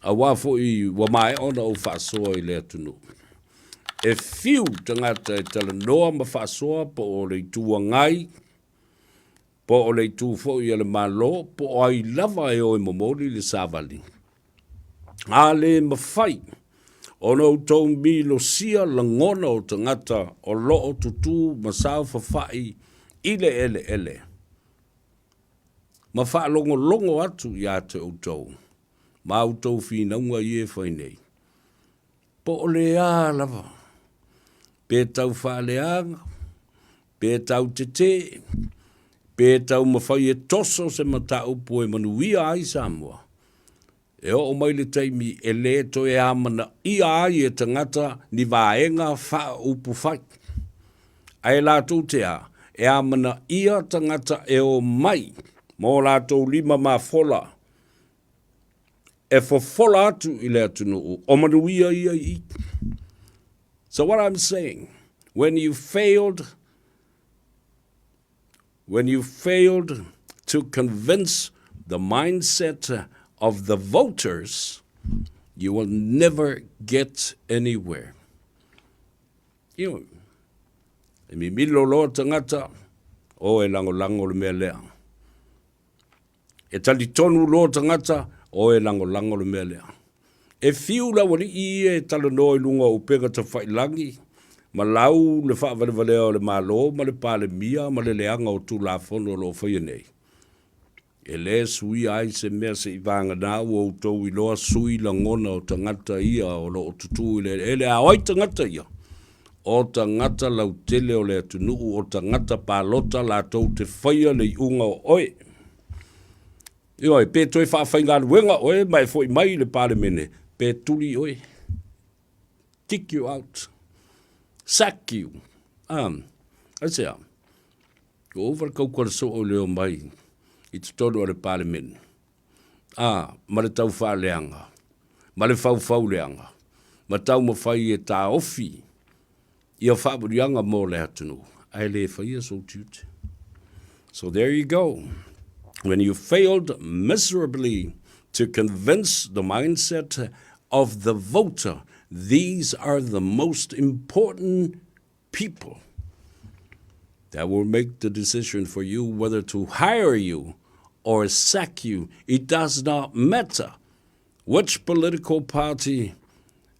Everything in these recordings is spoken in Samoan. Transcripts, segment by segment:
Aua foi ua maea ona ou faasoa i le atunuu. E fiu tagata e talanoa ma faasoa po o le Itu Agai, po o le itu foi a le Malo, po o ai lava e o e momoli le savali. A le mafai ona outou milosia lagona o tagata o lo o tutū ma saofafai i le eleele ma faalogologo atu ia te outou ma outou finauga ia e fai nei, po o le a lava, pe tau faaleaga, pe tau tetē, pe taumafai e toso se mataupu e manuia ai Samoa, e oo mai le taimi e lē toe amanaia ai e tagata ni vaega faaupufai. Ae latou te a, e amanaia tagata e omai ma o latou lima mafola e fofola atu i le atunuu o manuia ia i i. So what I'm saying, when you failed when you failed to convince the mindset of the voters, you will never get anywhere. Ioe. E mimilo loa tagata, o e lagolago le mea lea. E talitonu loa tagata, o e lagolago le mea lea. E fiu le aualii ia e talanoa i luga o upega tafailagi ma lau le faavalevalea o le Malo ma le Palemia ma le leaga o Tulafono o lo o faia nei. E le suia ai se mea seivagana ua outou iloa sui lagona o tagata ia o lo o tutū i le eleele. A o ai tagata ia? O tagata lautele o le atunuu, o tagata palota latou te faia le iuga o oe. Ioe, pe toe faafaigaluega oe ma e foi mai i le Palemene, pe tuli oe. Kick you out. Sack you. Um, aisea? Ua ova le kaukala soo i le omai i totonu o le Palemene, ā, ma le taufaaleaga, ma le faufauleaga, ma taumafai e taofi ia faamanuiaga mo le atunuu, ae le faia sou tiute. So there you go. When you failed miserably to convince the mindset of the voter, these are the most important people that will make the decision for you whether to hire you or sack you. It does not matter which political party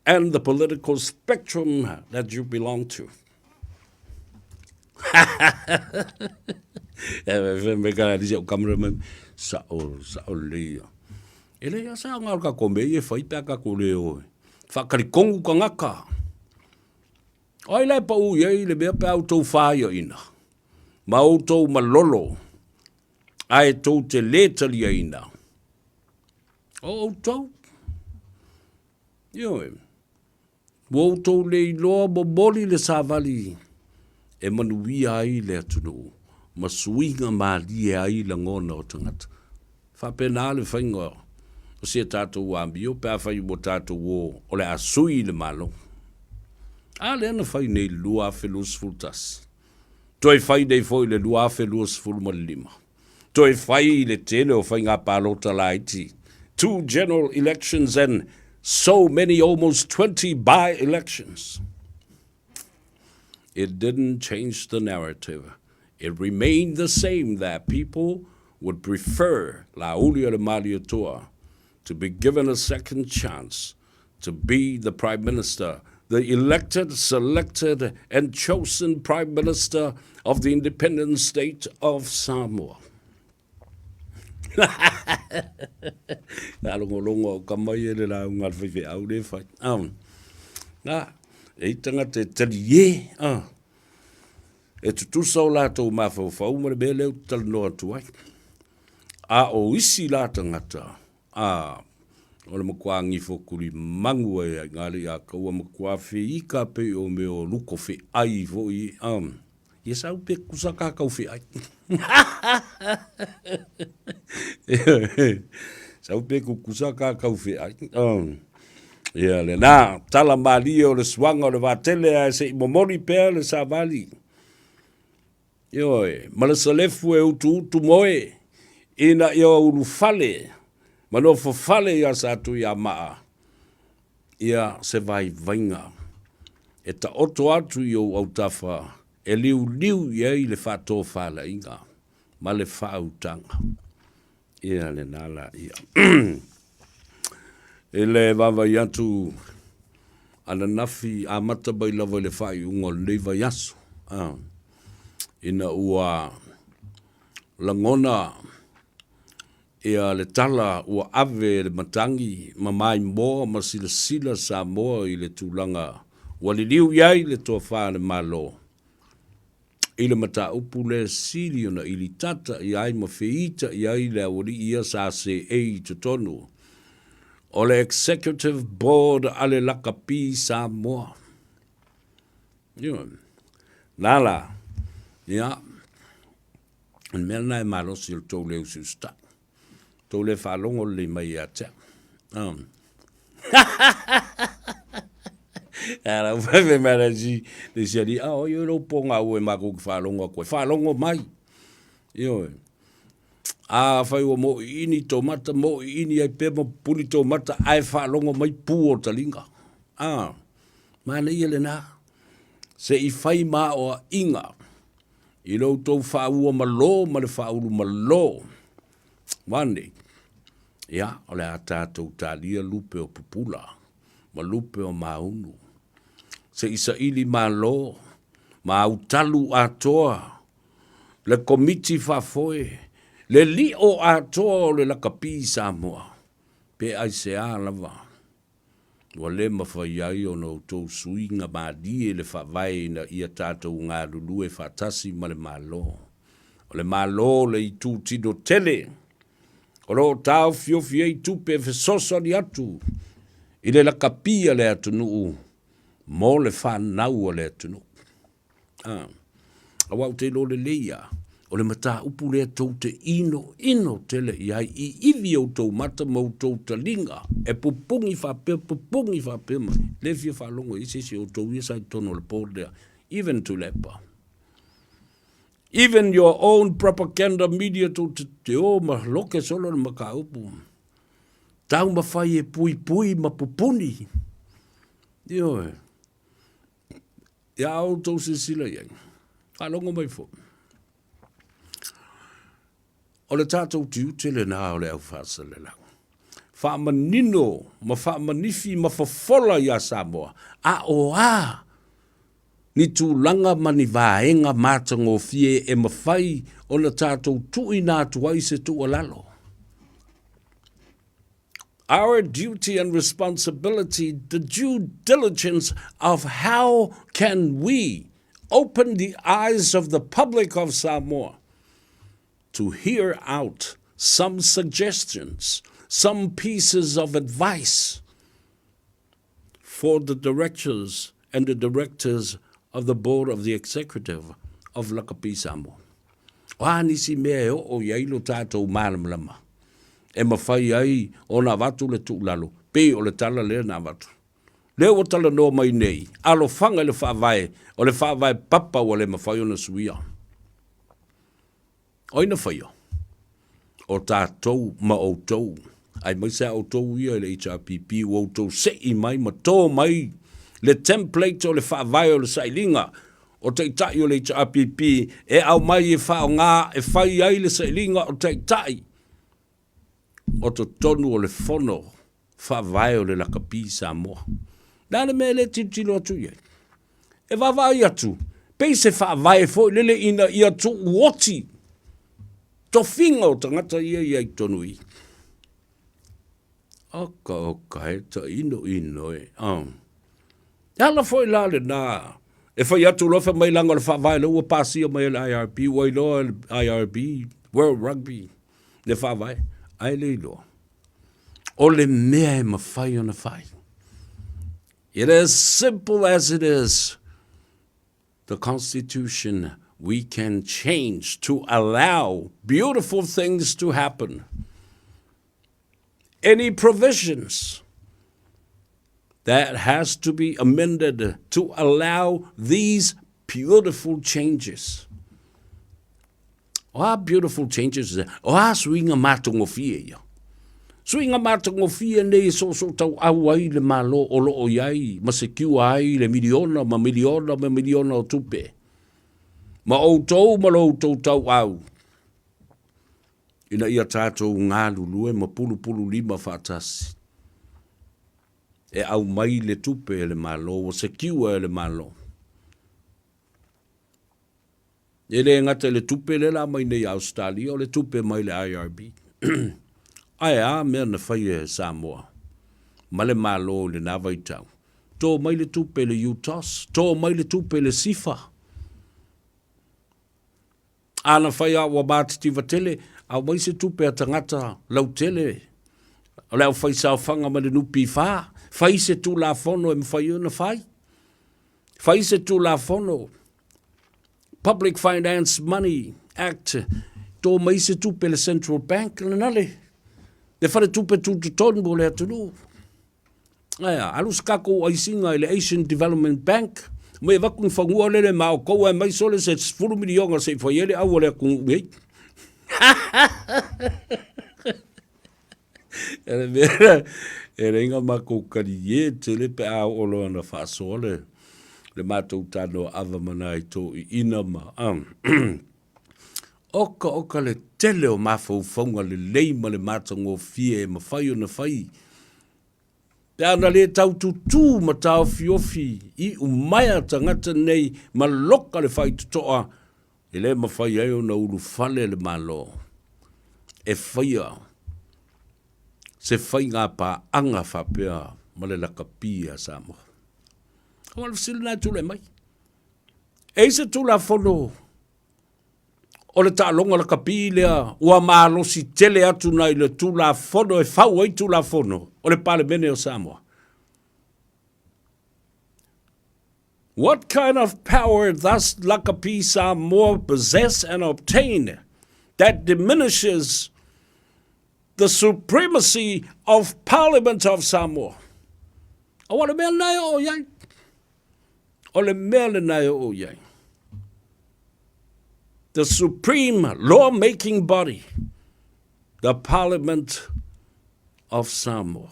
and the political spectrum that you belong to. E me ka lisi au cameraman sa'o sa'o lelei ia. E le ia sa ngā ka kome e whai pea ka kore o. Whakarikongu kangaka. O ai la e paʻu i ai le mea pe a outou fāioʻina, ma outou malolo, ae tou te lē taliaina? O outou. Ioe. Ua outou le iloa momoli le savali e manuia ai le atunuu ma suiga malie ai lagona o tagata. Faapena le faiga o si a tatou amio pe afai ua tatou o o le a sui le Malo. A lea na fai nei i le 2021, toe fai nei foi i le 2025, toe fai i le tele o faiga palota laiti, two general elections and so many almost 20 by-elections. It didn't change the narrative. It remained the same that people would prefer Laaulialemalietoa to be given a second chance to be the Prime Minister, the elected, selected and chosen Prime Minister of the independent state of Samoa. Nā longolongo au ka mai e le lauga a le faifeau le whai. Um, nā, e i tangata e tali e, uh, e tutusa o lātou mafaufau ma le mea lea ou te talanoa atu ai. A o isi la tagata, a, o le matua gifo kulimagu ai ai ngā lei a kaua matua feika pei o mea o luko feai foi, um, ia sau pe kusa ka kau feai. Sau pe kukusa ka kau feai. Um, ia lena, tala malie o le suaga o le vatele ae se i momoli pea le savali. Ioe, ma le salefu e utuutu moe ina ia ulufale. ma nofofale ia Satuiamaa ia se vaivaiga e taoto atu i ou autafa e liuliu i ai le faatofalaiga ma le faautaga. Ia lena la ia. I le vaavaai atu ananafi amata mai lava i le faaiuga o lenei vaiaso, ina ua lagona ia le tala ua ave e le matagi ma maimoa ma silasila Samoa i le tulaga ua liliu i ai le tofa a le Malo i le mataupu lea e sili ona ilitata i ai ma feita i ai le aualii ia sa seei i totonu o le Executive Board a le Lakapi Samoa. Ioe. Na la, ia, o le mea lena e malosi o le tou le usiusitai, tou le faalogo lelei mai ia te au. A lau fai mai le isi, le isi alii, a oi lou pogau e matou te faalogo atu ai, faalogo mai. Ioe. Afai ua mauiini tou mata, mauiini ai pea ma pupuni tou mata ae faalogo mai pu o taliga. A, manaia lena. Se i fai ma aoaiga i lo outou faaua malo ma le faaulu malo. Ua a nei? Ia, o le a tatou talia lupe o pupula ma lupe o maunu. Se i saili malo ma autalu atoa le Komiti Faafoe, le lio atoa o le lakapi Samoa, pe aisea lava ua le mafai ai ona outou suiga malie le Faavae ina ia tatou galulue faatasi ma le Malo. O le Malo le itutino tele o lo o taofiofi ai tupe e fesoasoani atu i le lakapi a le atunuu mo le fanau a le atunuu. Aua ou te iloa lelei lava, o le mataupu lea tou te inoino tele i ai i ivi o outou mata ma outou taliga e pupugi faapea, pupugi faapea mai. Le fia faalogo i ai se isi o outou ia sa i totonu o le board lea, even Tuilaepa. Even your own propaganda media tou te o ma loke solo le mataupu. Taumafai e puipui ma pupuni. Ioe. Ia a outou silasila i ai, faalogo mai foi, o le tatou tiute lena o le au faasalelau, faamanino ma faamanifi ma fofola iā Samoa, a o a ni tulaga ma ni vaega matagofie e mafai ona tatou tuuina atu ai se tuualalo. Our duty and responsibility, the due diligence of how can we open the eyes of the public of Samoa to hear out some suggestions, some pieces of advice for the directors and the directors of the board of the executive of Lakapi Samoa. O a nisi mea e oo i ai lo tatou malamalama e mafai ai ona avatu le tuulalo, pei o le tala lea na avatu. Lea ua talanoa mai nei, alofaga i le faavae, o le faavae papa ua le mafai ona suia. O ai na faia? O tatou ma outou, aemaise a outou ia i le HRPP ua outou sei mai ma to mai le template o le faavae o le sailiga o taitai o le HRPP e aumai e faaaoga e fai ai le sailiga o taitai o totonu o le fono faavae o le lakapi Samoa. Le a le mea e le tilotilo atu i ai? E vaavaai atu, pei se faavae foi lele ina ia tuuoti tofiga o tagata ia i ai totonu i i. Oka oka e ta ino ino e. Oh. E ala foi la lena e fai atu loa fai mai leaga o le faavae lea ua pasia mai e le IRB, ua iloa e le IRB, World Rugby, le faavae, ae le iloa. O le mea e mafai ona fai. It is simple as it is. The Constitution we can change to allow beautiful things to happen. Any provisions that has to be amended to allow these beautiful changes. O a beautiful changes? O a suiga matagofie ia? Suiga matagofie nei e soosootauau ai le Malo o lo o i ai ma secure ai le miliona ma miliona ma miliona o tupe. Ma outou ma lo outou tauau ina ia tatou galulue ma pulupululima faatasi e aumai le tupe e le Malo ua secure e le Malo. E le gata i le tupe lea la aumai nei a Ausetalia, o le tupe mai le IRB. Ae a mea na faia e Samoa ma le Malo i lena vaitau? To mai le tupe i le UTOS, to mai le tupe i le SIFA. A na fai lava ua matitiva tele, aumai se tupe a tagata lautele o le aufaisaofaga ma le NPF, fai se Tulafono e mafai ai ona fai. Fai se Tulafono, Public Finance Money Act, to mai se tupe le Central Bank, lena le, le faletupe tutotonu o le atunuu. Ae a, alu se tatou aisiga i le Asian Development Bank, mai avatu ni fanua lele ma outou ae mai sole se 10 miliona se i fai ai le au a le atunuu nei. E le mea, e leai na matou talie tele pe a oo loa na faasoa le, le matou tanoa ava ma nai toeaiina ma, oka oka le tele o mafaufauga lelei ma le matagofie e mafai ona fai Pe a na le tau tutū ma taofiofi iumaea tagata nei ma loka le faitotoa, e le mafai ai ona ulufale le Malo e faia se faiga paaga faapea ma le lakapi a Samoa. Aua o le fesili lena e tulai mai. E i ai se Tulafono O le taaloga lakapi lea ua malosi tele atu nai le Tulafono e fau ai Tulafono o le Palemene o Samoa. What kind of power thus Lakapi Samoa possess and obtain that diminishes the supremacy of Parliament of Samoa? Aua o le mea lena e oo i ai. O le mea lena e oo i ai. The supreme law-making body, the Parliament of Samoa.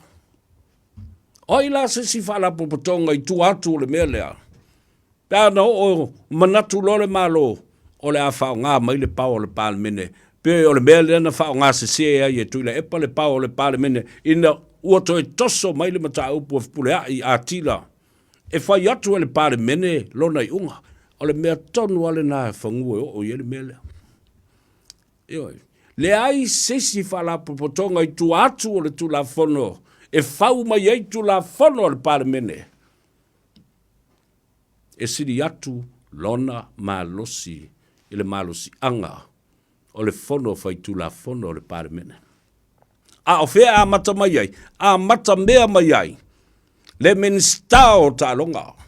O ai la se isi faalapotopotoga i tua atu o le mea lea? Pe a na oo manatu loa le Malo, o le a faaaoga mai le power o le Palemene, pe o le mea lea na faaaoga sese ai e Tuilaepa le power o le Palemene ina ua toe toso mai le mataupu a Fepuleai Atila e fai atu e le Palemene lona iuga. O le mea tonu lava lena e fagua e oo i ai le mea lea. Ioe. Leai se isi faalapotopotoga i tua atu o le Tulafono e fau mai ai Tulafono a le Palemene e sili atu lona malosi i le malosiaga o le Fono Faitulafono o le Palemene. A o fea e amata mai ai? Amata mea mai ai le Minisita o Taaloga.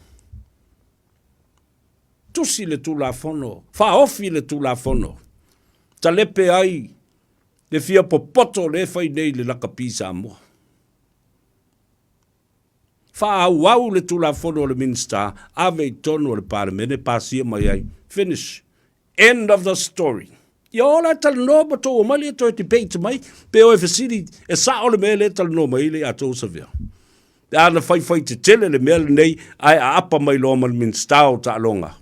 Tusi le Tulafono, faaofi le Tulafono, talepe ai le fia popoto lea e fai nei i le lakapi Samoa. Faaauau le Tulafono a le Minisita, ave i totonu o le Palemene, pasia mai ai. Finish. End of the story. Ia o la e talanoa ma tou omai lea toe debate mai, pe o e fesili e sao le mea lea e talanoa mai ai le ia tou savea. Pe a na faifai tetele le mea lenei ae aapa mai loa ma le Minisita o Taaloga.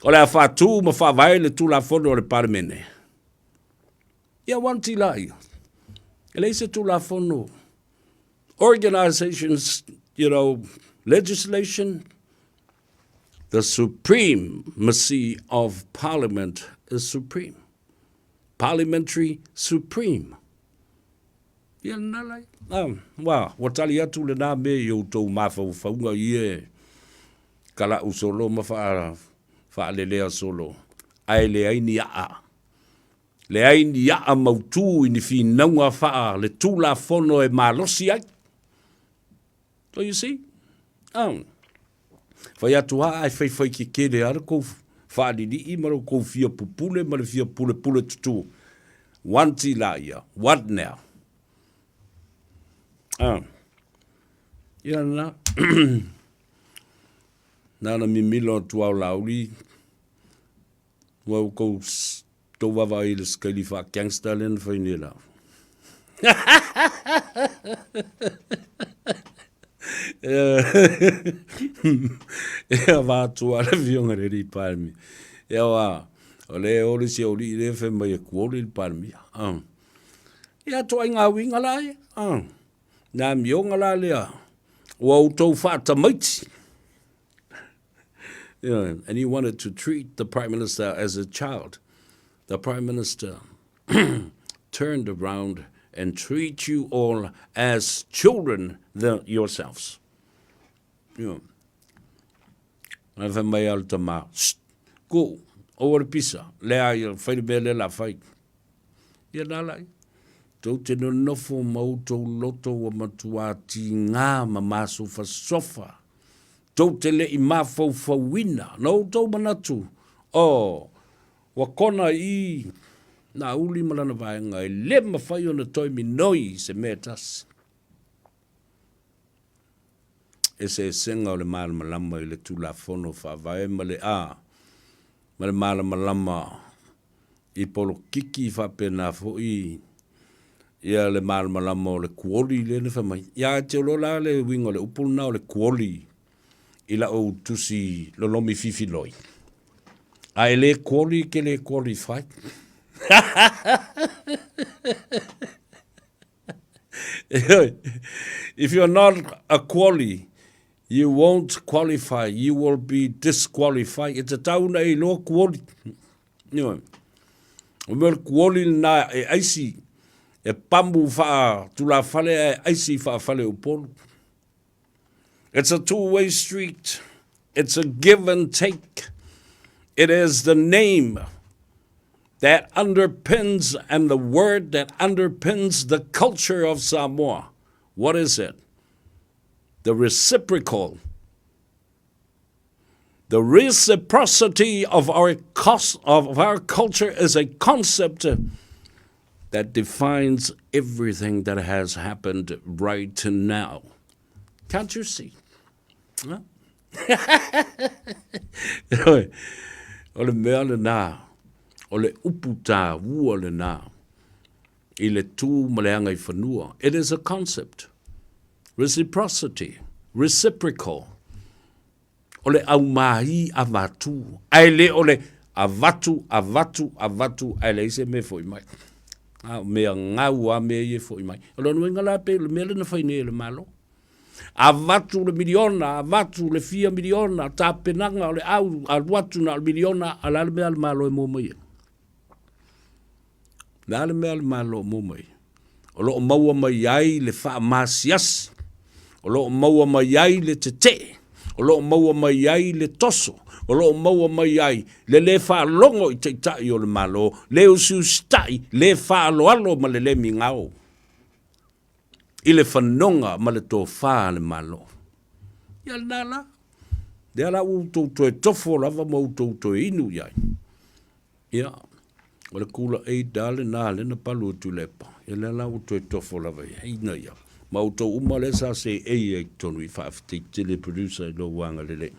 O le a faatu ma faavae le Tulafono a le Palemene. Ia wanti la ia. E leai se Tulafono organizations, you know, legislation, the supremacy of parliament is supreme. Parliamentary supreme. Ia lena lai. Ah, wa, ua tali atu lena mea i outou mafaufauga ia e kala'u solo ma faa, faalelea solo, ae leai ni a'a. Leai ni a'a mautū i ni finauga faa le Tulafono e malosi ai. So you see? Oh. Fai atu lava ae faifai kekele lava le kou faalilii ma lo kou fia pupule ma le fia pulepule tutū. Wanti la ia. What now? Ah. Ia na. Nana mimilo atu au lauli. Ua kou tou vaavaai i le sikaili faa-gangster lea na fai nei la. Ia vatua le afioga i le alii Palemia. Ia aua o lea e o le isi aualii lea fai mai e kuoli le Palemia. Ia ituaiga uiga la ia. Le amioga la lea ua outou faatamaiti. And he wanted to treat the Prime Minister as a child. The Prime Minister turned around and treat you all as children the, yourselves. Ioe. Ae fai mai a le tama, Sst, ku, aua le pisa, leai, fai le mea lea la fai. Ia nā lai, tou te nonofo ma outou loto ua matuā tigā ma masofasofa, tou te le i mafaufauina, na outou manatu, oh, Ua kona i nā uli ma lana vaega e le mafai ona toe minoi i se mea e tasi. Eseesega o le malamalama i le Tulafono Faavae ma le a ma le malamalama i polokiki faapena foi ia le malamalama o le kuoli lea na fai mai. Ia te iloa la le uiga o le upu lena o le kuoli i lau tusi lolomi fifiloi. A e le quali ke le qualify. If you're not a quali, you won't qualify, you will be disqualified. E tatau na e iloa quali. Ioe. O mea o le quali lena e aisi, e pamu whaatulafale ae aisi whaafale Upolu. It's a two-way street. It's a give and take. It is the name that underpins and the word that underpins the culture of Samoa. What is it? The reciprocal. The reciprocity of our, cost, of our culture is a concept that defines everything that has happened right now. Can't you see? Huh? o le mea lenā, o le upu tāua lenā, i le tū ma le agaifanua. It is a concept. Reciprocity, reciprocal. O le aumāī avatu, ae le o le avatu, avatu, avatu, ae leai se mea e foi mai. A o mea gau a mea ia e foi mai. O lona uiga la pei o le mea lea na fai nei e le Malo. Avatu le miliona, avatu le fia miliona, tapenaga o le au, alu atu na o le miliona, a o le a le mea a le Malo e maua mai ai? O le a le mea a le Malo o maua mai ai? O lo o maua mai ai le faamasiasi, o lo o maua mai ai le tetee, o lo o maua mai ai le toso, o lo o maua mai ai le lē faalogo i Taitai o le Malo, le usiusitai, le faaaloalo ma le lē migao i le fanoga ma le tofa a le Malo. Ia lena la, lea la ua outou toe tofo lava ma outou toe inu i ai. Ia, o le kula aid lava lena lea na palu e Tuilaepa, ia lea la ua toe tofo lava i ai ina ia ma outou uma lea sa seei ai i totonu i faafetai tele producer i lou agalelei.